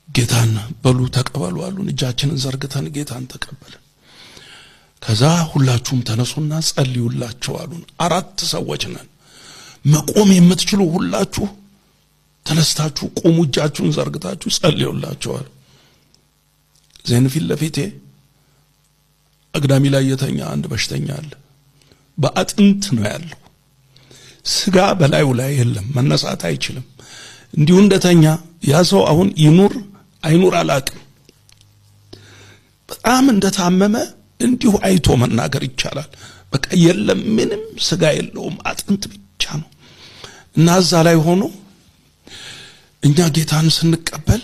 ጌታን በሉ ተቀበሉ አሉን። እጃችንን ዘርግተን ጌታን ተቀበልን። ከዛ ሁላችሁም ተነሱና ጸልዩላቸው አሉን። 4 ሰዎች ነን። መቆም የምትችሉ ሁላችሁ ተነስታችሁ ቆሙ፣ እጃችሁን ዘርግታችሁ ጸልዩላቸው አሉ። then ፊት ለፊቴ አግዳሚ ላይ የተኛ አንድ በሽተኛ አለ። በአጥንት ነው ያለው፣ ስጋ በላዩ ላይ የለም፣ መነሳት አይችልም። እንዲሁ እንደተኛ ያ ሰው አሁን ይኑር አይኑር አላቅም። በጣም እንደታመመ እንዲሁ አይቶ መናገር ይቻላል። በቃ የለም፣ ምንም ስጋ የለውም፣ አጥንት ብቻ ነው። እና እዛ ላይ ሆኖ እኛ ጌታን ስንቀበል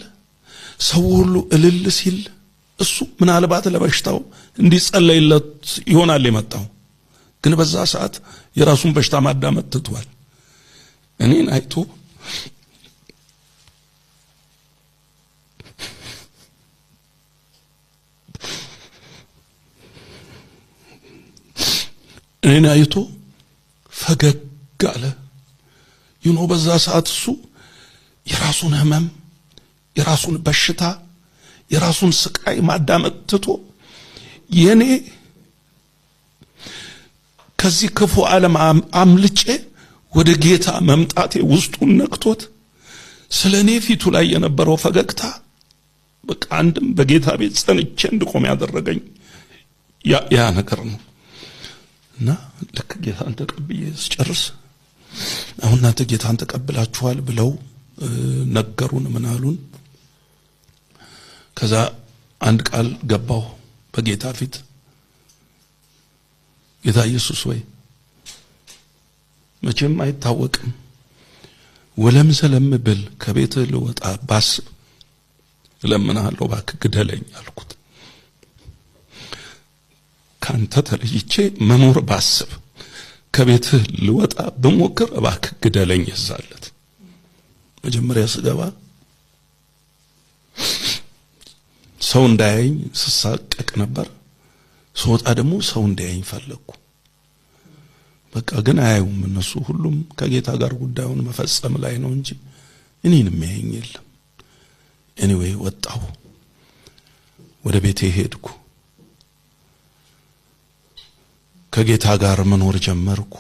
ሰው ሁሉ እልል ሲል እሱ ምናልባት ለበሽታው እንዲጸለይለት ይሆናል የመጣው፣ ግን በዛ ሰዓት የራሱን በሽታ ማዳመጥ ትቷል። እኔን አይቶ እኔን አይቶ ፈገግ አለ። you know በዛ ሰዓት እሱ የራሱን ህመም፣ የራሱን በሽታ፣ የራሱን ስቃይ ማዳመጥ ትቶ የኔ ከዚህ ክፉ ዓለም አምልጬ ወደ ጌታ መምጣቴ ውስጡን ነክቶት ስለኔ ፊቱ ላይ የነበረው ፈገግታ በቃ አንድም በጌታ ቤት ጸንቼ እንድቆም ያደረገኝ ያ ነገር ነው። እና ልክ ጌታን ተቀብዬ ስጨርስ አሁን እናንተ ጌታን ተቀብላችኋል ብለው ነገሩን፣ ምን አሉን። ከዛ አንድ ቃል ገባሁ በጌታ ፊት፣ ጌታ ኢየሱስ ወይ መቼም አይታወቅም፣ ወለም ዘለም ብል ከቤትህ ልወጣ ባስብ እለምንሃለሁ እባክህ ግደለኝ አልኩት። ካንተ ተለይቼ መኖር ባስብ ከቤትህ ልወጣ ብሞክር እባክህ ግደለኝ እዛለት። መጀመሪያ ስገባ ሰው እንዳያየኝ ስሳቀቅ ነበር። ስወጣ ደግሞ ሰው እንዳያየኝ ፈለግኩ። በቃ ግን አያዩም እነሱ፣ ሁሉም ከጌታ ጋር ጉዳዩን መፈጸም ላይ ነው እንጂ እኔን የሚያየኝ የለም። anyway ወጣሁ፣ ወደ ቤቴ ሄድኩ። ከጌታ ጋር መኖር ጀመርኩ።